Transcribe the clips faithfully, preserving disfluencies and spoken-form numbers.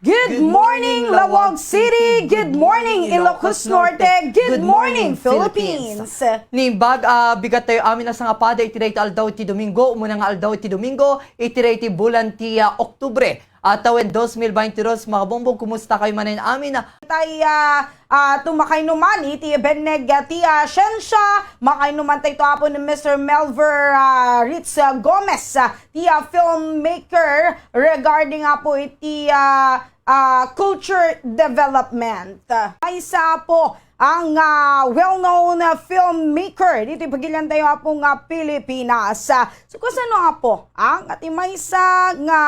Good morning, Laoag City! Good morning, Ilocos Norte! Good morning, Philippines! Naimbag a bigat tayo amin a sangapada iti dayta aldaw iti Domingo, umuna nga aldaw iti Domingo, iti dayta bulan ti, ah, Oktubre, a tawen dos mil baintidos. Mga bombo, kumusta kayo manen amin? Tay, ah, ah, tumakay numan iti benneg, ah, ti, ah, siensia, makay numan tayo apo ni Mister Melver, ah, Ritz, ah, Gomez, ah, ti, ah, filmmaker regarding apo iti, ah, ah, culture development. Maysa apo ang, ah, well-known, ah, filmmaker dito pagilian tayo apo nga Pilipinas. Ah, so, kasano apo ang ati maysa nga,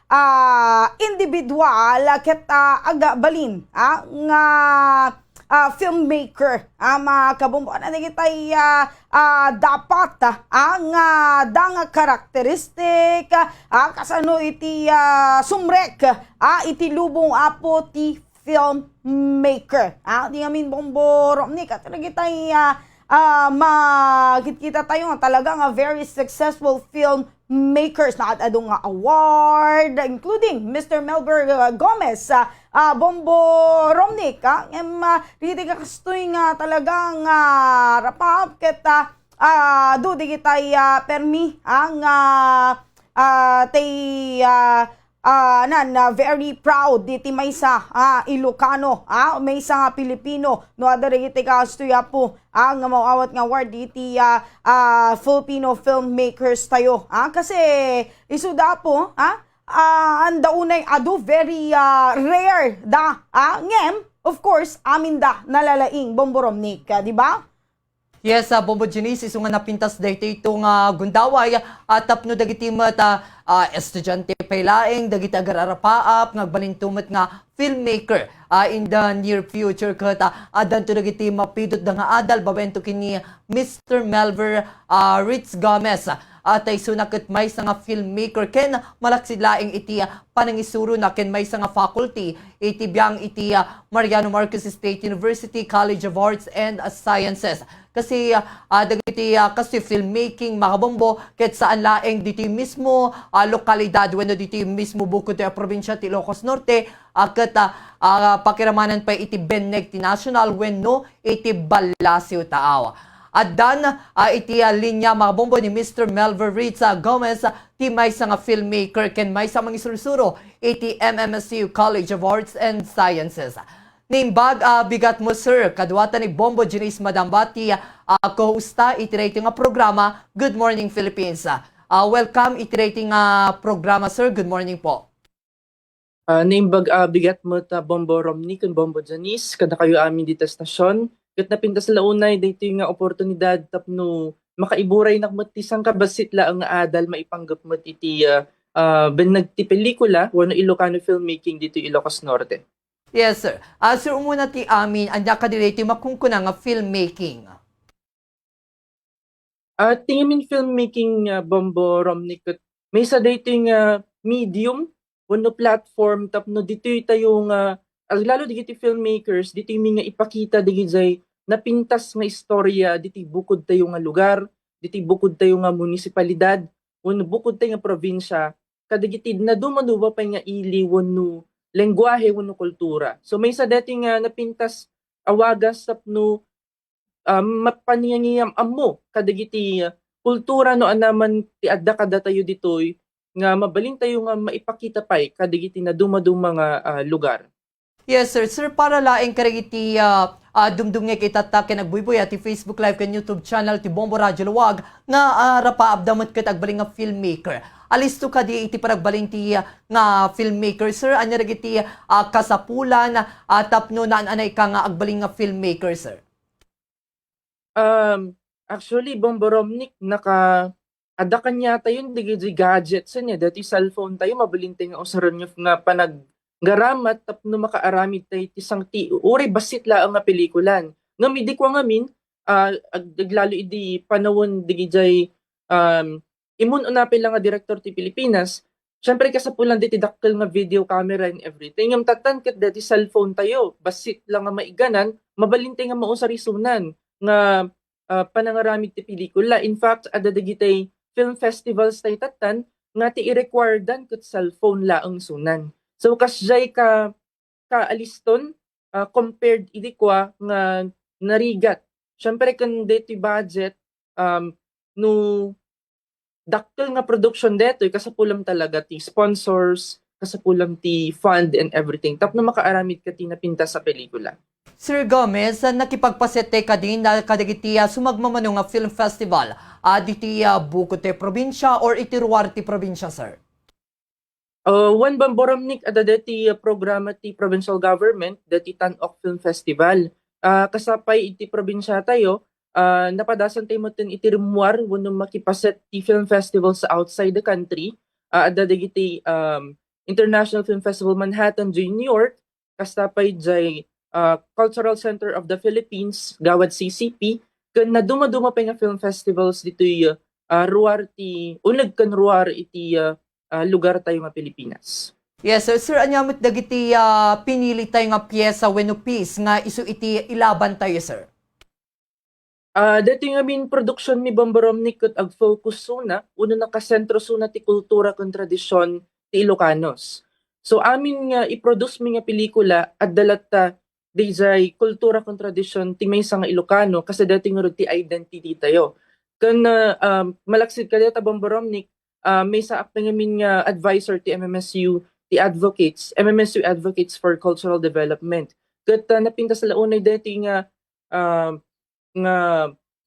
ah, individual ket, ah, agbalin, ah, nga, ah, filmmaker, ah, mga kabombo, ano dagitay, ah, ah, dapat, ah, nga da nga karakteristik, ah, kasano iti, ah, sumrek, ah, iti lubong apo ti filmmaker. Ah, di ngamin bombo Romney, ket dagitay, ah, ah, makikita tayo nga talaga nga very successful filmmakers. Nakaad-adu nga award, including Mister Melver, ah, Gomez, ah, ah, Bombo Romnick, ah, ngem, ah, dagiti kastoy nga talaga nga rapap ket, ah, ah, adu dagitay, ah, permi, ah, nga, ah, tay, ah, ah, nan, ah, very proud iti maysa, ah, Ilocano, ah, maysa nga Pilipino, no, adda dagiti kastoy apo, ah, nga maawat nga award iti, ah, ah, Filipino filmmakers tayo, ah, kasi isuda apo, ah, ah, anda unay adu, very, ah, rare da, ah, ngem, of course, aminda nalalaing, Bombo Romnick, ah, di ba? Yes, ah, Bombo Janice, isu nga napintas daytoy ito nga gundaway, ah, tapno dagiti met, ah, ah, estudiante pay laeng, dagiti agararapaap, nga agbalinto met nga filmmaker, ah, in the near future, ket, ah, addanto dagiti mapidutda nga adal babaen to ken ni Mister Melver, ah, Ritz Gomez. Ah, ta isuna ket maysa nga filmmaker ken malaksid laeng iti, ah, panangisurona ken maysa nga faculty iti biang iti, ah, Mariano Marcos State University College of Arts and Sciences. Kasi, ah, ah, dagiti, ah, kasi filmmaking, mga kabombo, ket saan laeng ditoy mismo, ah, lokalidad wenno ditoy mismo bukod ti probinsya ti Ilocos Norte, ah, ket, ah, ah, pakiramanan pay iti benneg ti national wenno iti ballasiw taaw. Addan, ah, iti, ah, linya, mga bombo, ni Mister Melver Ritz, ah, Gomez, ah, ti maysa nga filmmaker ken maysa mangisursuro iti M M S U College of Arts and Sciences. Naimbag a bigat mo, sir. Kaduata ni Bombo Janice Madamba ti, ah, co-hosta iti daytoy nga programa, Good Morning Philippines. Ah, welcome iti daytoy nga programa, sir. Good morning po. Ah, naimbag a bigat met, ah, Bombo Romney ken Bombo Janice, kadakayo amin dita estasion. Ket napintas la unay daytoy nga oportunidad tapno makaiburaynak met ti sangkabassit laeng nga adal maipanggep met iti, ah, ah, benneg ti pelikula wenno Ilocano filmmaking ditoy Ilocos Norte. Yes, sir. Ah, sir, umuna ti amin, ania kadi daytoy makunkuna nga filmmaking? Ah, ti ngamin filmmaking, ah, Bombo Romney ket maysa daytoy nga medium wenno platform tapno ditoy tayo nga, aglalo dagiti filmmakers, ditoy mi nga ipakita dagijay napintas nga istorya ditoy bukod tayo nga lugar, ditoy bukod tayo nga munisipalidad, wenno bukod tayo nga probinsya, kadagiti nadumaduma pay nga ili wenno lengguahe wenno kultura. So, maysa daytoy nga napintas a wagas tapno, ah, mapangyangiyam-ammo kadagiti kultura no anaman ti adda kadatayo ditoy nga mabalintayo nga maipakita pay kadagiti nadumaduma nga, ah, lugar. Yes, sir. Sir, para laeng kadagiti, ah, ah, dumdumngeg itatta ken agbuybuya ti Facebook Live ken YouTube channel ti Bombo Radio Laoag nga, ah, rapaapda met ket agbalin nga filmmaker. Alisto kadi iti panagbalin ti, ah, nga filmmaker, sir? Ania dagiti, ah, kasapulan, ah, tapno naan-anayka nga agbalin nga filmmaker, sir? Um, actually, Bombo Romnick, naka-, adda kaniatayon dagiti gadgets, ania, dati cellphone tayo, mabalin tayo nga usaren nga, nga panaggaramat tapno makaaramid tayo ti sang-, ti uray bassit laeng nga pelikulan. Ngem idi kua ngamin, ah, ag-, aglalo idi panawen dagijay, um, immun-una pay la nga direktor ti Pilipinas, siyempre, kasapulan diti dakkel nga video camera and everything. Ngem tattan ket dati cellphone tayo, bassit la nga maiganan, mabalin tayo nga mausar isunan nga, ah, panangaramid ti pelikula. In fact, adda dagitay film festivals tayo tattan nga ti i-requiredan ket cellphone laeng sunan. So, kasjay ka, ka aliston, ah, compared idi kua nga narigat. Siyempre, ken daytoy budget, um, no dakkel nga production daytoy, kasapulam talaga ti sponsors, kasapulam ti fund and everything tapno makaaramid ka ti napintas a pelikula. Sir Gomez, ah, nakipagpaset tay kadin, ah, kadagiti, ah, sumagmamano nga film festival, ah, diti, ah, bukod ti probinsia or iti ruar ti probinsia, sir? Uh, wen, Bamboromnik, adda deti, uh, programa ti provincial government, deti Tan-ok Film Festival. Uh, kasapay iti probinsia tayo, uh, napadasan tayo metten iti rimmuar wenno makipaset ti film festivals outside the country. Uh, adda dagiti, um, International Film Festival Manhattan, diay New York, kasta pay diay, uh, Cultural Center of the Philippines, gawad C C P, ken nadumaduma pay nga film festivals ditoy, uh, ruar ti, uneg ken ruar iti, uh, ah, lugar tayo nga Pilipinas. Yes, sir. Sir, ania met dagiti, ah, pinili tayo nga piyesa wenno piece nga isu iti ilaban tayo, sir? Ah, daytoy ngamin production mi, Bomboromnik, ket ag-focus suna, wenno nakasentro suna ti kultura ken tradision ti Ilocanos. So, amin nga i-produce mi nga pelikula, adda latta dayjay kultura ken tradision ti maysa nga Ilocano, kas daytoy ngarud ti identity tayo. Ken, ah, um, malaksid kadayta, Bomboromnik, ah, maysaak pay ngamin nga advisor ti M M S U, ti advocates, M M S U Advocates for Cultural Development. Ket, ah, napintas la unay daytoy nga, ah, nga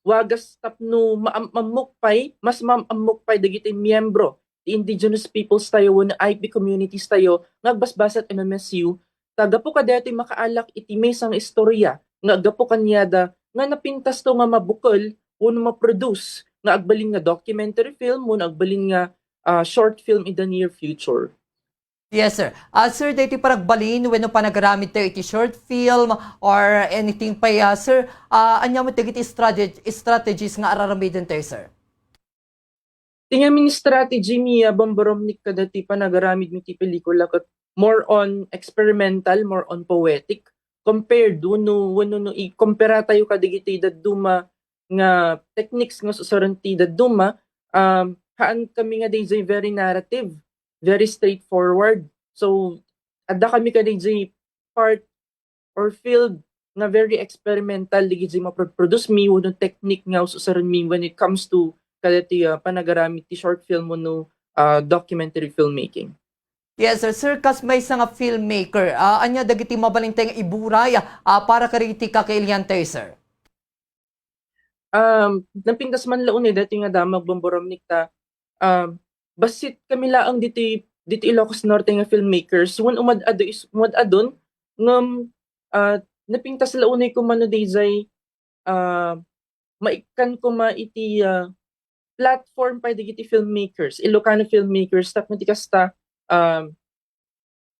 wagas tapno maam-ammok pay, mas maam-ammok pay dagiti miyembro ti indigenous peoples tayo wenno I P communities tayo nga agbasbasat M M S U, ta gapu kadaytoy makaalak iti maysa nga istorya nga gapu kaniada nga napintasto nga mabukel wenno ma-produce nga agbalin nga documentary film wenno agbalin nga, ah, short film in the near future. Yes, sir. Ah, sir, daytoy panagbalin wenno panagaramid tayo iti short film or anything pay, ah, sir, ah, ania met dagiti strate-, strategies nga ar-aramiden tayo, sir? Ti ngamin strategy mi, ah, Bomboromnik, kadaytoy panagaramid mi ti pelikula ket more on experimental, more on poetic, compared wenno, wenno no ikumpara tayo kadagiti dadduma nga techniques nga usaren ti dadduma, um, haan kami nga dayjay very narrative, very straightforward. So, adda kami kadayjay part or field nga very experimental dagiti mapro-, produce mi wenno technique nga us-usaren mi when it comes to kadaytoy, ah, panagaramid ti short film wenno, ah, documentary filmmaking. Yes, sir. Sir, kas maysa nga filmmaker, ah, ania dagiti mabalin tayo nga iburay, ah, para kadagiti kakailian tayo, sir? Um, napintas man la unay daytoy nga damag, Bomboromnik, ta, um, bassit kami laeng ditoy, ditoy Ilocos Norte nga filmmakers. Wen umad-adu is-, umad-adun, ngem, ah, napintas la unay koma no dayjay, ah, maikkan koma iti, ah, platform pay dagiti filmmakers, Ilocano filmmakers, tapno ti kasta, um,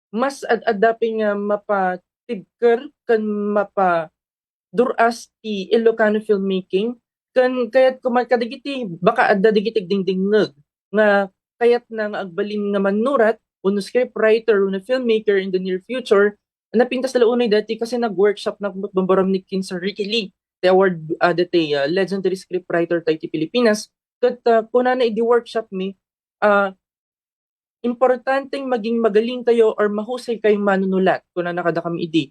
mas ad-adda pay nga mapatibker ken mapadur-as ti Ilocano filmmaking. Ken kayat koma kadagiti, baka adda dagiti agdingdingngeg nga kayatna nga agbalin nga mannurat wenno scriptwriter wenno filmmaker in the near future, napintas la unay daytoy kasi nag-workshop na met, Bomboromnik, ken Sir Ricky Lee, ti award, ah, daytoy, ah, legendary scriptwriter tayo ti Pilipinas. Ket, ah, kunana idi workshop mi, ah, importanteng maging magaling kayo or mahusay kayong manunulat, kunana kadakami idi.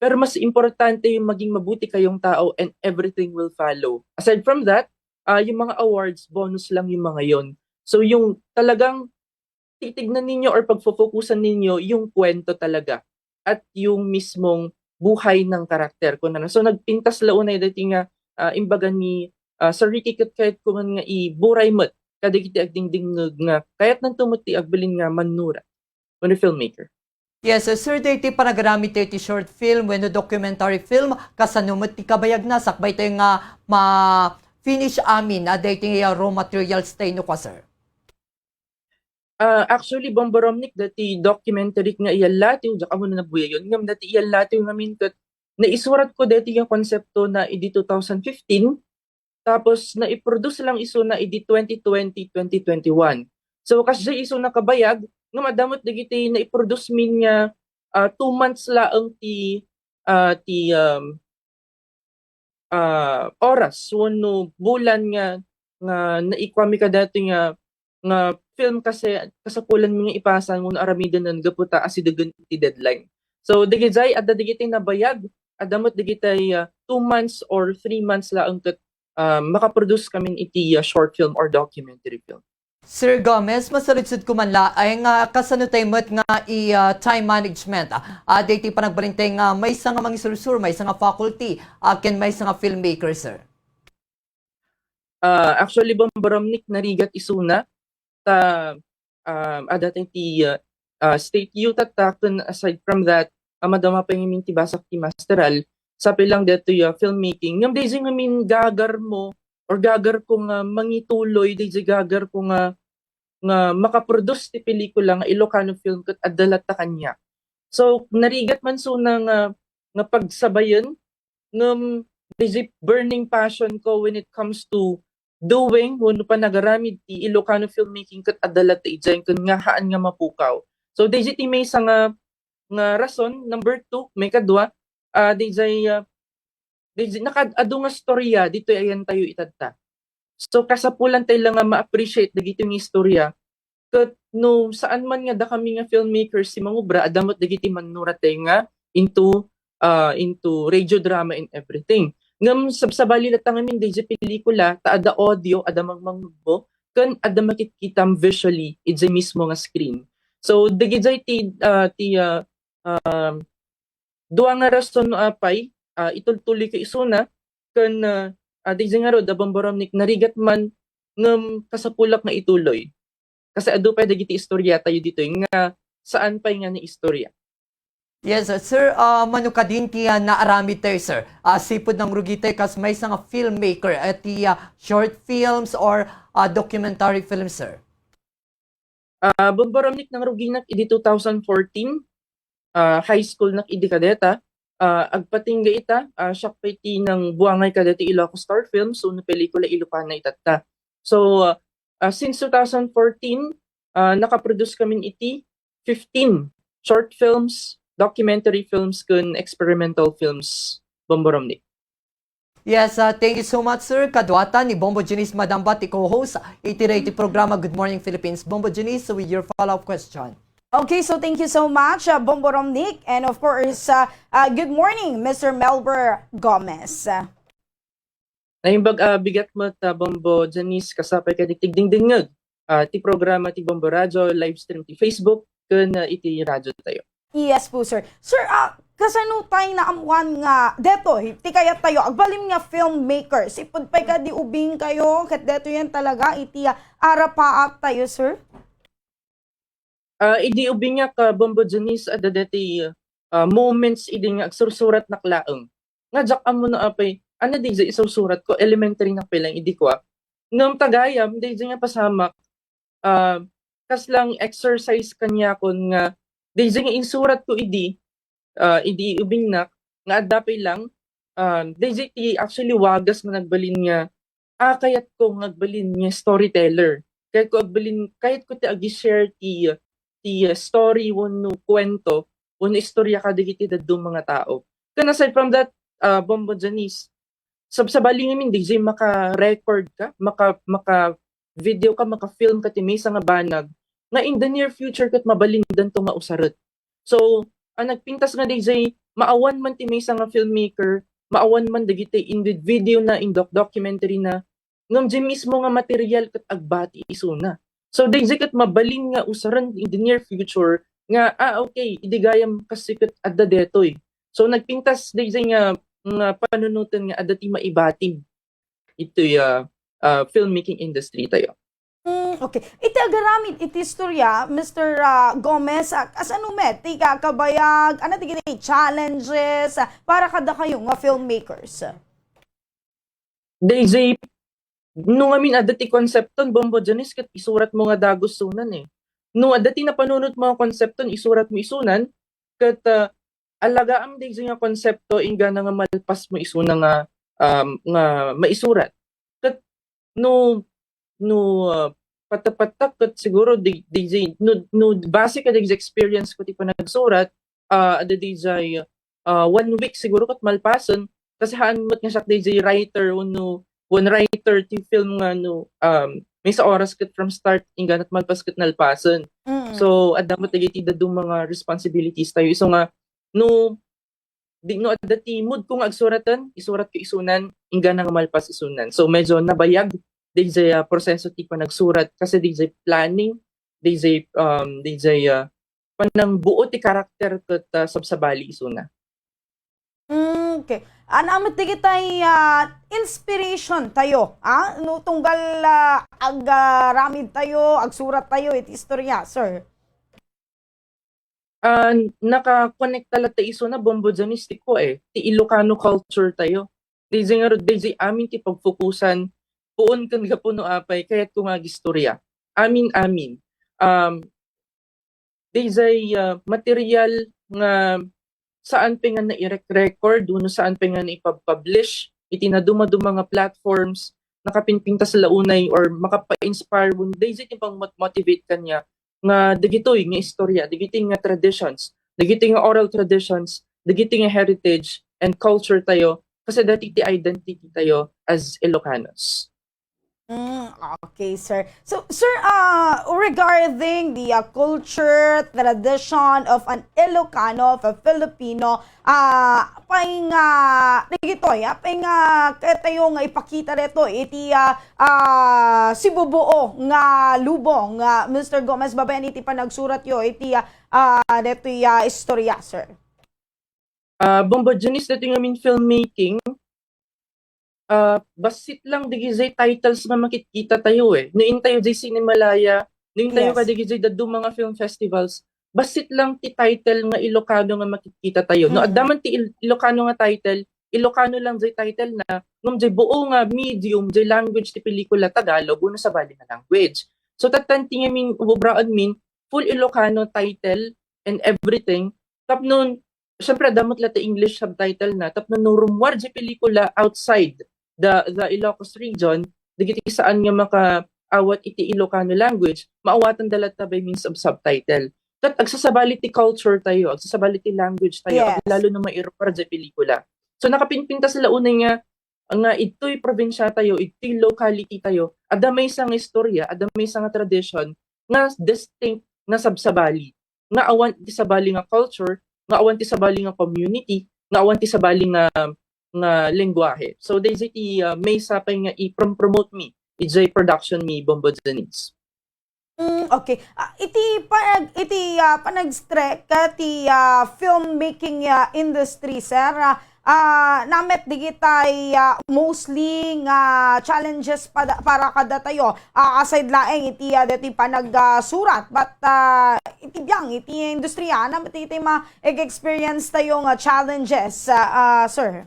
Pero mas importante yung maging mabuti kayong tao and everything will follow. Aside from that, ah, yung mga awards, bonus lang yung mga yon. So, yung talagang titignan ninyo or pagfofokusan ninyo yung kwento talaga at yung mismong buhay ng karakter, kunana. So, nagpintas la unay daytoy nga, ah, imbaga ni, ah, Sir Ricky, ket kayat ko man nga iburay met kadagiti agdingdingngeg nga kayatnanto met ti agbalin nga mannurat wenno filmmaker. Yes, sir. Sir, daytoy panagaramid tayo ti short film wenno documentary film, kasano met ti kabayagna sakbay tayo nga ma-finish amin a daytoy nga raw materials tayo no kua, sir? Ah, actually, Bomboromnik, daytoy documentary nga iyallatiw, diak ammo no nabuyayon, ngem daytoy iyallatiw ngamin ket naisurat ko daytoy nga konsepto na idi two thousand fifteen, tapos naiproduce lang isuna idi twenty twenty, twenty twenty-one. So, kasdiay isuna kabayag, ngem adda met dagiti naiproduce min nga, ah, two months laeng ti, ah, ti, um, ah, oras wenno bulan nga, nga naikua mi kadaytoy nga, nga film kasi kasapulan mi nga ipasa wenno aramiden gapu ta asidegen iti deadline. So, dagijay adda dagiti nabayag, adda met dagitay, ah, two months or three months laeng ket, ah, makaproduce kami iti, ah, short film or documentary film. Sir Gomez, masaludsodko man laeng, ah, kasano tay met nga i, ah, time management? Ah, daytoy panagbalintay nga maysa nga mangisursuro, maysa nga faculty, ah, ken maysa nga filmmaker, sir? Ah, actually, Bombo Romnick, narigat isuna ta, ah, adda ti, ah, state U tatta, ken aside from that, ah, madama pay ngamin ti basak ti masteral, sapay lang daytoy, ah, filmmaking. Ngem dayjay ngamin gagarmo or gagarko nga mangituloy, dayjay gagarko nga, nga makaproduce ti pelikula nga Ilocano film ket adda latta kaniak. So, narigat man isuna nga, nga pagsabayen, ngem dayjay burning passion ko when it comes to doing wenno panagaramid ti Ilocano filmmaking ket adda latta idiay ken nga haan nga mapukaw. So, dayjay ti maysa nga, nga rason. Number two, maikadua, ah, dayjay, ah, dayjay nakaad-adu nga istorya ditoy ayantayo itatta. So, kasapulan tay la nga ma-appreciate dagitoy nga istorya. Ket no saan man nga dakami nga filmmakers ti mangubra, adda met dagiti mannurat tay nga into, ah, into radio drama and everything. Ngem sabsabali latta ngamin dayjay pelikula ta adda audio, adda mangmangugbo, ken adda makitkitam visually idiay mismo nga screen. So, dagijay ti, ah, ti, ah, um, dua nga rason no apay, ah, itultuloyko isuna, ken, ah, ah, dayjay ngarud a Bombo Romnick, narigat man ngem kasapulak nga ituloy. Kasi adu pay dagiti istorya tayo ditoy nga saan pay nga naistorya. Yes, uh, sir, ah, mano kadin ti, ah, naaramid tayo, sir? Ah, sipud nangrugi tayo kas maysa nga filmmaker, ah, ti, ah, short films or, ah, documentary films, sir? Ah, Bombo Romnick, nangruginak idi two thousand fourteen, ah, high school nak idi kadeta, ah, agpatingga ita, ah, siak pay ti nangbuangay kadeti Ilocos Star Films, so no pelikula Ilocana itatta. So, ah, ah, since two thousand fourteen, ah, nakaproduce kamin iti fifteen short films, documentary films, ken experimental films, Bombo Romnick. Yes, uh, thank you so much, sir. Kaduata ni Bombo Janice Madamba ti co-host iti radio programa Good Morning Philippines. Bombo Janice, with your follow-up question. Okay, so thank you so much, uh, Bombo Romnick, and of course, uh, uh, good morning, Mister Melber Gomez. Naimbag a bigat met, ah, Bombo Janice, kasapay kadagiti agdingdingngeg, ah, ti programa ti Bombo Radio, live stream ti Facebook, ken, ah, iti radio tayo. Yes po, sir. Sir, ah, kasano tay naammuan nga detoy ti kayat tayo agbalin nga filmmaker? Sipud pay kadi ubing kayo, ket detoyen talaga iti, ah, arapaap tayo, sir? Ah, idi ubingak, ah, Bombo Janice, adda deti, ah, moments idi nga agsursuratnak laeng. Nga diak ammo no apay, ania dayjay isursuratko, elementary nak pay laeng idi kua. Ngem gayam, dayjay nga pasamak, ah, kasla exercise kaniakon nga, dayjay nga insuratko idi, ah, idi ubingnak, nga adda pay lang, ah, dayjay ti actually wagas nga nagbalin nga, ah, kayatko nga agbalin nga storyteller. Kayatko agbalin, kayatko ti agi-share ti, ti, ah, story wenno kuento, wenno istorya kadagiti dadduma nga tao. Ken aside from that, ah, Bombo Janice, sabsabali ngamin, dayjay maka-record ka, maka-, maka-video ka, maka-film ka ti maysa nga banag, nga in the near future ket mabalindanto nga usaren. So, ang nagpintas nga dayjay, maawan man ti maysa nga filmmaker, maawan man dagiti indeed video na, in doc-, documentary na, ngem diay mismo nga material ket agbati isuna. So, dayjay ket mabalin nga usaren in the near future nga, ah, okay, idi gayam kasi ket adda detoy. So, nagpintas dayjay nga, nga panunoten nga adda ti maibatid iti, ah, ah, filmmaking industry tayo. Mm, okay. Iti agaramid iti istorya, Mister, ah, Gomez, ah, kasano met ti kakabayag, ano ti challenges, ah, para kadakayo nga filmmakers? Dayjay, no ngamin adda ti konsepton, Bombo Janice, ket isuratmo nga dagus isunan eh. No adda ti napanunotmo nga konsepton, isuratmo isunan, ket, ah, alagaam dayjay nga konsepto, inggana nga malpasmo isuna nga, um, nga maisurat. Ket no, no, ah, patapattak ket siguro di, dayjay, no, no base kadayjay experience ko ti panagsurat, ah, adda dayjay, ah, one week siguro ket malpasen, kasi haan met nga siak dayjay writer wenno One writer ti film nga no, um, maysa oras ket from start, inggana malpas ket nalpasen. Mm. So, adda met dagiti dadduma nga responsibilities tayo. Isu nga, no, di, no, adda ti mood ko nga agsuraten, isurat ko isunan, inggana nga malpas isunan. So, medyo nabayag, dayjay, ah, proseso ti panagsurat, kasi dayjay planning, dayjay, um, dayjay, ah, panangbuo ti karakter ket, ah, sabsabali isuna. Mm, okay. Ania met dagitay, ah, inspiration tayo, ah? No tunggal, ah, agaramid tayo, agsurat tayo iti istorya, sir. Ah, nakakonekta latta isuna, Bombo Janice, ti ko, eh, ti Ilocano culture tayo. Dayjay ngarud, dayjay amin ti pagfokusan, puon ken gapu no apay, kayatko nga agistorya. Amin, amin. Um, dayjay, ah, material nga saan pay nga nairek-record, wenno saan pay nga naipag-publish iti naduma-duma nga platforms, nakapinpintas la unay or makapa-inspire wenno dayjay ti pang-mot-, motivate kaniak nga dagitoy nga istorya, dagitoy nga traditions, dagitoy nga oral traditions, dagitoy nga heritage and culture tayo, kasi dagiti identity tayo as Ilocanos. Mm, okay, sir. So, sir, ah, regarding the, ah, culture, tradition of an Ilocano, of a Filipino, ah, apay nga, dagitoy, apay nga, kayat tayo nga ipakita dito, iti, ah, ah, sibubuo nga lubong, ah, Mister Gomez, babaen iti panagsurat yo, iti, ah, ah, ditoy, ah, istorya, sir. Ah, Bombo Janice, ditoy ngamin filmmaking, ah, bassit lang dagijay titles nga makitkita tayo, eh. No intayo jay Cinemalaya, no intayo Yes. kadagijay dadduma nga film festivals, bassit lang ti title nga Ilocano nga makitkita tayo. No, Mm. adda man ti Il-, Ilocano nga title, Ilocano lang jay title na, ngem jay buo nga medium, jay language ti pelikula, Tagalog, wenno sabali nga language. So, tattan ti ngamin, ububraanmin, full Ilocano title and everything. Tapno, syempre, adda met latta English subtitle na, tapno no rummuar jay pelikula outside the, the Ilocos region, dagiti saan nga makaawat iti Ilocano language, maawatanda latta by means of subtitle. Ket agsasabali ti culture tayo, agsasabali ti language tayo, Yes. lalo no mairummuar jay pelikula. So, nakapinpintas la unay nga, nga idtoy probinsia tayo, idtoy locality tayo, adda maysa nga istorya, adda maysa nga tradition nga distinct, nga sabsabali, nga awan ti sabali nga culture, nga awan ti sabali nga community, nga awan ti sabali nga, nga lengguahe. So, dayjay ti, ah, maysa pay nga i-prom-, promote mi, ijay production mi, Bombo Janice. Mm, okay. Ah, iti panag-, iti, ah, panagstrek, ah, ti, ah, filmmaking, ah, industry, sir, ah, ah, namet digitay, ah, mostly nga challenges pada-, para kadatayo, ah, aside laeng iti, ah, deti panag-, ah, surat, but, ah, iti biang, iti industriya, namet digitay ma-, experience tayo nga challenges, ah, ah, sir?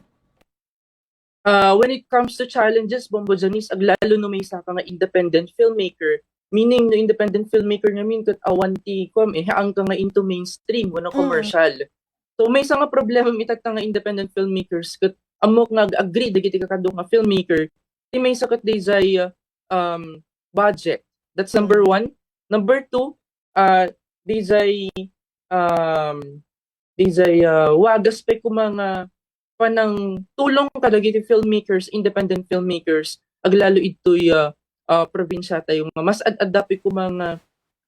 Ah, when it comes to challenges, Bombo Janice, aglalo no maysa ka nga independent filmmaker, meaning no independent filmmaker ngamin ket awan ti, kuan, eh, haang ka nga into mainstream wenno Mm. commercial. So, maysa nga problema mi tatta nga independent filmmakers ket ammok nga ag-agree dagiti kakadua nga filmmaker, ti maysa ket dayjay, um, budget. That's number Mm. one. Number two, ah, dayjay, um, dayjay, ah, wagas pay koma nga panangtulong kadagiti filmmakers, independent filmmakers, aglalo idtoy, ah, ah, probinsia tayo nga mas ad-adda pay koma nga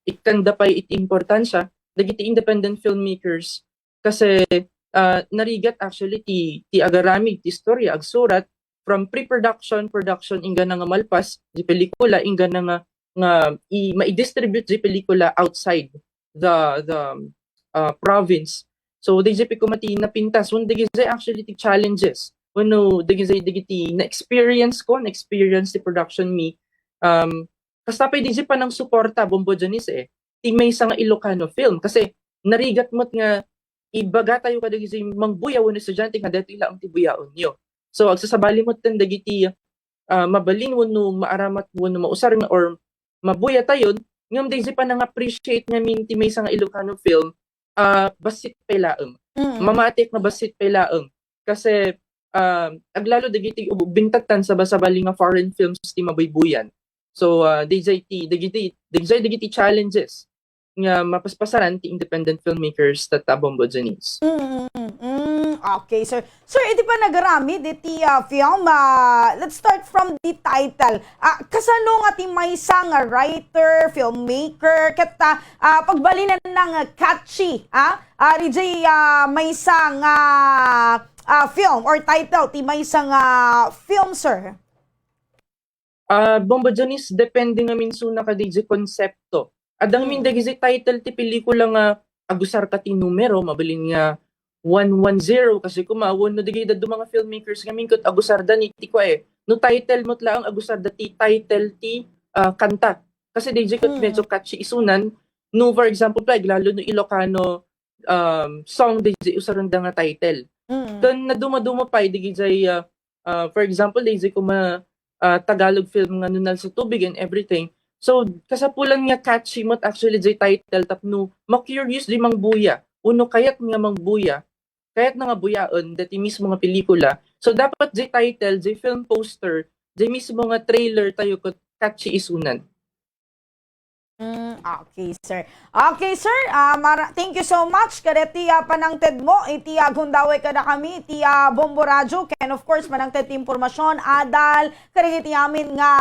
ikkanda pay iti importansia dagiti independent filmmakers kasi, ah, narigat actually ti, ti agaramid ti istorya, agsurat from pre-production, production, inggana nga malpas ti pelikula, inggana nga, nga i-, mai-distribute ti pelikula outside the, the, uh, province. So, dayjay pay koma ti napintas, wenno dayjay actually ti challenges, wenno dayjay dagiti na-experience ko, na-experience ti production mi, um, kasta pay dayjay panangsuporta, Bombo Janice, eh, ti maysa nga Ilocano film. Kasi, narigat met nga ibaga tayo kadagiti mangbuya wenno estudiante nga daytoy laeng ti buyaenyo. So, agsasabali met ten dagiti, ah, mabalin wenno maaramat wenno mausar nga or mabuya tayon, ngem dayjay panang-appreciate ngamin ti maysa nga Ilocano film, ah, bassit pay laeng. Mm. Mamatik nga bassit pay laeng. Kasi, ah, aglalo dagiti ub-, bintattan sabasabali nga foreign films ti mabuybuyan. So, ah, dayjay ti, dagiti, dayjay dagiti challenges nga mapaspasaran ti independent filmmakers tatta, Bombo Janice. Mm, mm, mm. Okay, sir. Sir, iti panagaramid iti, ah, film, ah, let's start from the title. Ah, kasano nga ti maysa nga writer, filmmaker, ket, ah, ah, pagbalinenna nga catchy, ah? Ah, D J, ah, maysa nga, ah, film or title ti maysa nga film, sir? Ah, Bombo Janice, depende ngamin suna kadi iti konsepto. Adda ngamin Mm. dagiti title ti pelikula nga agusarka ti numero, mabalin nga one one zero, kasi koma, wenno dagiti dadduma nga filmmakers ngamin ket agusarda ni ti kua, eh. No title met laeng, agusarda ti title ti, ah, kanta. Kasi dagiti ket Mm. medyo catchy isunan. No, for example, pa, lalo no Ilocano, um, song, dagiti usarenda nga title. Mm. Ken nadumaduma pay dagiti, ah, ah, for example, dagiti koma, ah, Tagalog film nga Nunal sa Tubig and everything. So, kasapulan nga catchy met actually dagiti title tapno ma-curious dagiti mangbuya, wenno kayat nga mangbuya, kayatna nga buyaen dagiti mismo nga pelikula. So, dapat dagiti title, dagiti film poster, dagiti mismo nga trailer tayo ket catchy isunan. Mm, okay, sir. Okay, sir. Ah, mara-, thank you so much kadagiti, ah, panangtedmo iti, ah, gundaway kadakami iti, ah, Bombo Radio. Ken, of course, panangted ti impormasyon, adal, kadagiti amin nga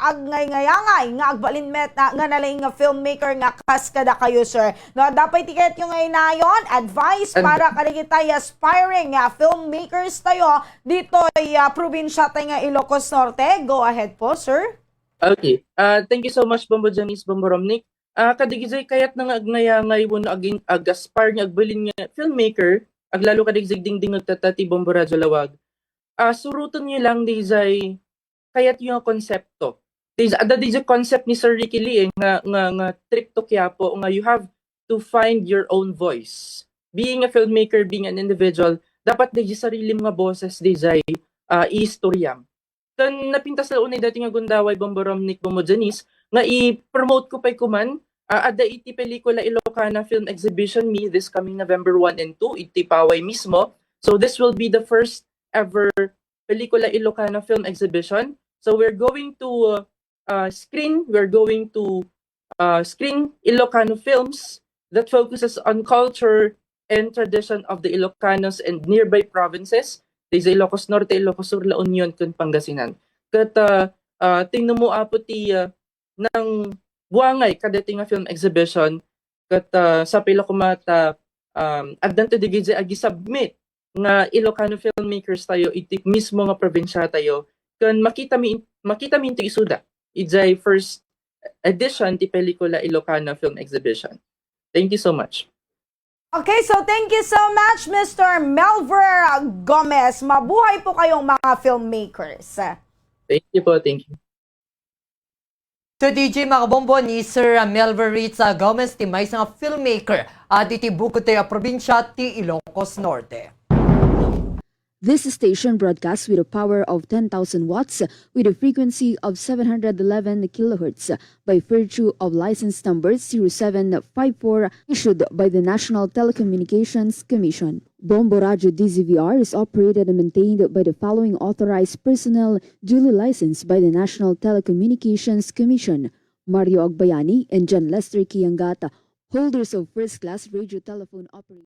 agngayngayangay nga agbalin met, ah, nga nalaing nga filmmaker nga kas kadakayo, sir. No, adda pay ti kayatyo nga inayon, advice And para kadagiti aspiring, ah, filmmakers tayo ditoy, ah, probinsia tayo nga Ilocos Norte. Go ahead po, sir. Okay. Ah, thank you so much, Bombo Janice, Bombo Romnick. Ah, kadagiti kayatna nga agnayangay wenno agin-, agaspar nga agbalin nga filmmaker, aglalo kadagiti dingdingngeg tatta ti Bombo Radio Lawag. Ah, surotenyo lang dagiti kayatyo nga konsepto. Dagiti, adda dagiti concept ni Sir Ricky Lee, eh, nga, nga, nga trip to Quiapo, nga you have to find your own voice. Being a filmmaker, being an individual, dapat dagiti sarilim nga boses dagiti, ah, iistoryam. Ken napintas la unay daytoy nga gundaway, Bombo Romnick, Bombo Janice, nga i-promote ko pay koman, ah, adda iti Pelikula Ilocana Film Exhibition Mi this coming November one and two, iti Paway mismo. So this will be the first ever Pelikula Ilocana Film Exhibition. So we're going to, uh, screen, we're going to, uh, screen Ilocano films that focuses on culture and tradition of the Ilocanos and nearby provinces, daydi Ilocos Norte, Ilocos Sur, La Union, ken Pangasinan. Ket, ah, ah, tinummo, Apo, ti, ah, nangbuangay kadaytoy nga film exhibition, ket, ah, sapay la koma ta, um, addanto dagiti agisubmit nga Ilocano filmmakers tayo iti mismo nga probinsia tayo, ken makitami, makitaminto isuda idiay first edition ti Pelikula Ilocana Film Exhibition. Thank you so much. Okay, so thank you so much, Mister Melver Gomez. Mabuhay po kayong mga filmmakers. Thank you po, thank you. So, D J, mga kabombo, ni Sir Melver Ritza Gomez, ti maysa nga filmmaker, ah, ditoy bukod tayo a probinsya ti Ilocos Norte. This station broadcasts with a power of ten thousand watts with a frequency of seven hundred eleven kilohertz by virtue of license number zero seven five four issued by the National Telecommunications Commission. Bombo Radio D Z V R is operated and maintained by the following authorized personnel duly licensed by the National Telecommunications Commission: Mario Agbayani and John Lester Kiangata, holders of first class radio telephone operator.